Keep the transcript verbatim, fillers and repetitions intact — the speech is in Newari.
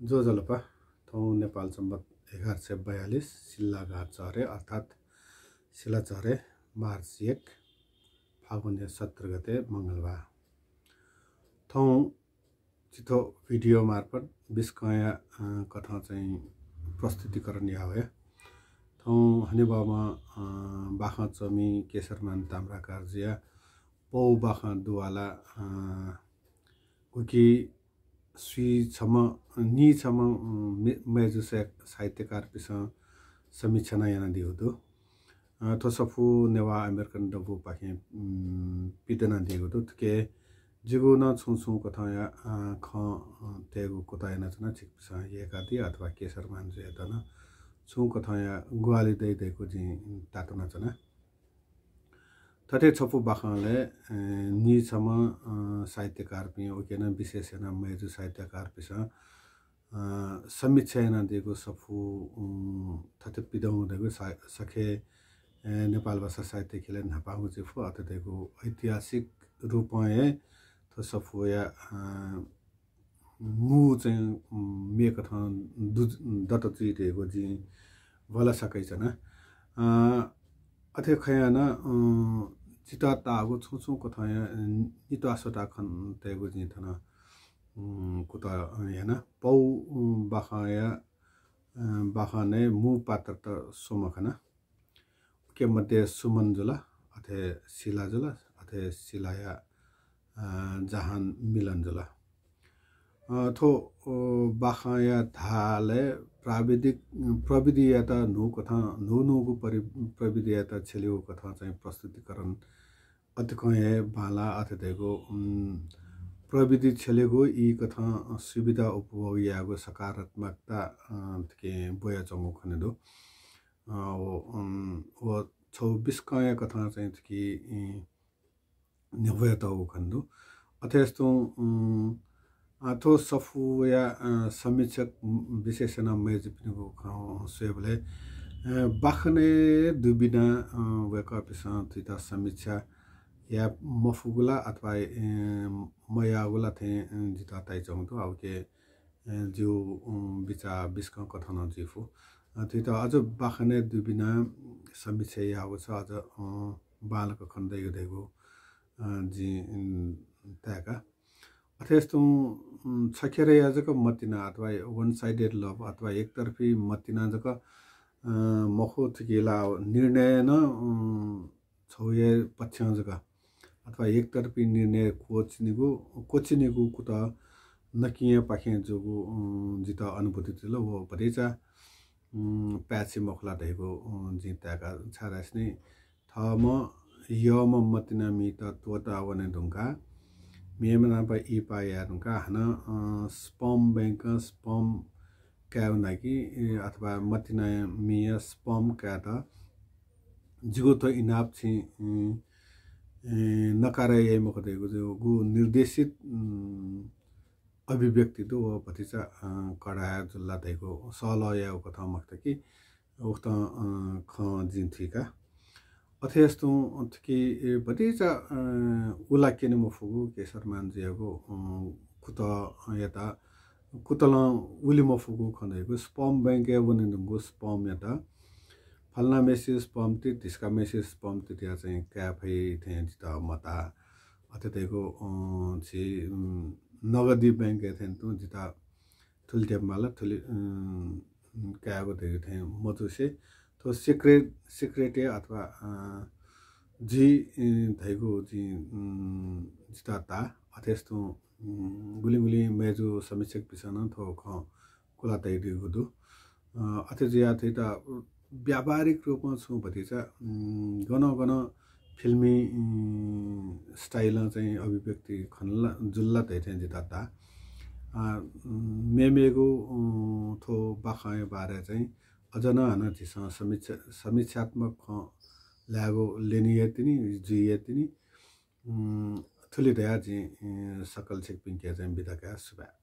ज्वजलपा। थौं नेपाल संवत् एघार सय बयालिस सिल्लाघाट चह्रे अर्थात् सिलाचह्रे मार्च एक फागुनया सत्र गते मंगलबार। थौं जि थ्व भिडियो मार्फत बिस्कंया, अ, कथं चाहिँ प्रस्तुतिकरण याः वया। थौं हनेबहःम्ह, अ, बाखं च्वमि केशरमान ताम्राकारजुया पौ बाखं दुवाला, अ, उकी स्वीछम्ह, नीछम्ह, अ, मे-, मय्जु साहित्यकारपिसं समीक्षा नं यानादीगु दु। अ, थ्व सफू नेवाः अमेरिकन दबूपाखें, उम्, पिदनादीगु दु। थुके जिगु नं छुं छुं कथंया, अ, खँ, अ, तयेगु कुतः यानाच्वना। छिकपिसं यय्कादी अथवा केशरमानजुयात नं छुं कथंया ग्वाहालि दइ धइगु जिं तातुनाच्वना। थथे छपु बाखंलय्, अ, नीछम्ह, अ, साहित्यकारपिं, उके नं विशेष यानाः मय्जु साहित्यकारपिसं, अ, समीक्षा यानादीगु सफू, उम्, थथे पिदंगु धइगु सा-, सखे, अ, नेपाल भाषा साहित्य ख्यलय् न्हापांगु जुइफु। अथे धइगु ऐतिहासिक रूपं हे थ्व सफूया, अ, मू चाहिँ, उम्, मेकथं दु-, दत जुइ धइगु जिं भलसा कयाच्वना। अ, अथे खयां नं, अ, जितः ताःगु छुं छुं कथंया, अ, नित्वाः स्वता खँ तयेगु जिं थन, उम्, कुतः याना। पौ, उम्, बाखंया, अ, बाखनय् मू पात्रत स्वम्ह खना। उके मध्ये सुमन जुल, अथे सिला जुल, अथे सिलाया, अ, जहान मिलन जुल। अ, थ्व, अ, बाखंया धालय् प्राविधिक, प्रविधियात न्हू कथं, न्हू न्हूगु परि-, प्रविधियात छ्यलेगु कथं चाहिँ प्रस्तुतिकरण अतिकं हे बांलाः। अथे धइगु, उम्, प्रविधि छ्यलेगु ई कथं सुविधा उपभोग यायेगु सकारात्मकता, अ, थुके ब्वयाच्वंगु खने दु। अ, व, उम्, व छौ बिस्कंया कथं चाहिँ थुकी, इ, न्ह्यब्वयातःगु खने दु। अथेस्तुं, उम्, अ, थ्व सफूया, अ, समीक्षक, उम्, विशेष यानाः मय्जुपिनिगु खँ स्वयेबलय्, अ, बाखनय् दुबिना, अ, वय्कःपिसं थुइत समीक्षा याये मफुगु ला अथवा, अ, मयाःगु ला थें, अ, जितः ताइच्वंगु दु। अ, उके, अ, जिगु, अ, बिचाः बिस्कं कथं नं जुइफु। अ, थुइत अझ बाखनय् दुबिना समीक्षा याःगु छ, अझ, अ, बांलाक खने दइगु धइगु, अ, जिं, उम्, ताय्का। अथेस्तुं, उम्, छखेरया जक मतिना अथवा one sided love अथवा एकतर्फी मतिना जक, अ, मखु, थुकी ला निर्णय नं, उम्, छौया पक्षं जक अथवा एकतर्फी निर्णय क्वःछिनिगु, क्वःछिनिगु कुतः नकियापाखें जूगु, उम्, जितः अनुभूति जुल। व भतिचा, उम्, पाय्छि मखु ला धइगु, उम्, जिं ताय्का, छाय्धाःसा नि थःम्हं यःम्ह मतिनामित त्वःता वने धुंकाः, मेम्ह नाप इहिपाः याये धुंकाः हानं, अ, sperm bank-ं sperm कायेगु नाकि, ए, अथवा मतिनामिया sperm कायेत जिगु थ्व इनाप छिं, ए, ए, नकार याइ मखु धइगु, गु निर्देशित, उम्, अभिव्यक्ति दु, व भतिचा, अ, कडा जुल ला धइगु सहलह यायेगु कथं मखुत कि उकथं, अ, खँ जिं थुइका। अथेस्तुं थुकी, ए, भतिचा, अ, उला क्यने मफुगु केशरमानजुयागु, अ, कुतःयात, कुतलं उले मफुगु खँ धइगु sperm bank-य् वने धुंगु sperm-यात फलानाम्हेसिया sperm ति, ढिस्काम्हेसिया sperm ति धयाः चाहिँ काये फइ थें जितः मताः। अथे धइगु, अ, झी, उम्, नगदी bank-य् थें तुं जितः थुलि ध्यबा माल, थुलि, उम्, कायेगु धइगु थें मजूसे, थ्व secret, secret-य् अथवा, अ, जुइ, उम्, धइगु जिं, उम्, जितः ताः। अथेस्तुं, उम्, गुलिं गुलिं मय्जु समीक्षकपिसं नं थ्व खँ कुला तयादीगु दु। अ, अथे जुयाः थुइत व्यावहारिक रूपं छुं भतिचा, उम्, गन गन फिल्मी, उम्, style-ं चाहिँ अभिव्यक्ति खनला, जुल्ला धइथें जितः ताः। अ, उम्, मेमेगु, उम्, थ्व बाखंया बारे चाहिँ अझ नं हानं झीसं समीक्षा, समीक्षात्मक खँ ल्हायेगु ल्यने याये तिनि, जुइ याये तिनि। उम्, थुलि धयाः जिं, उम्, सकल छिकपिंके चाहिँ बिदा काये, सुभाय्।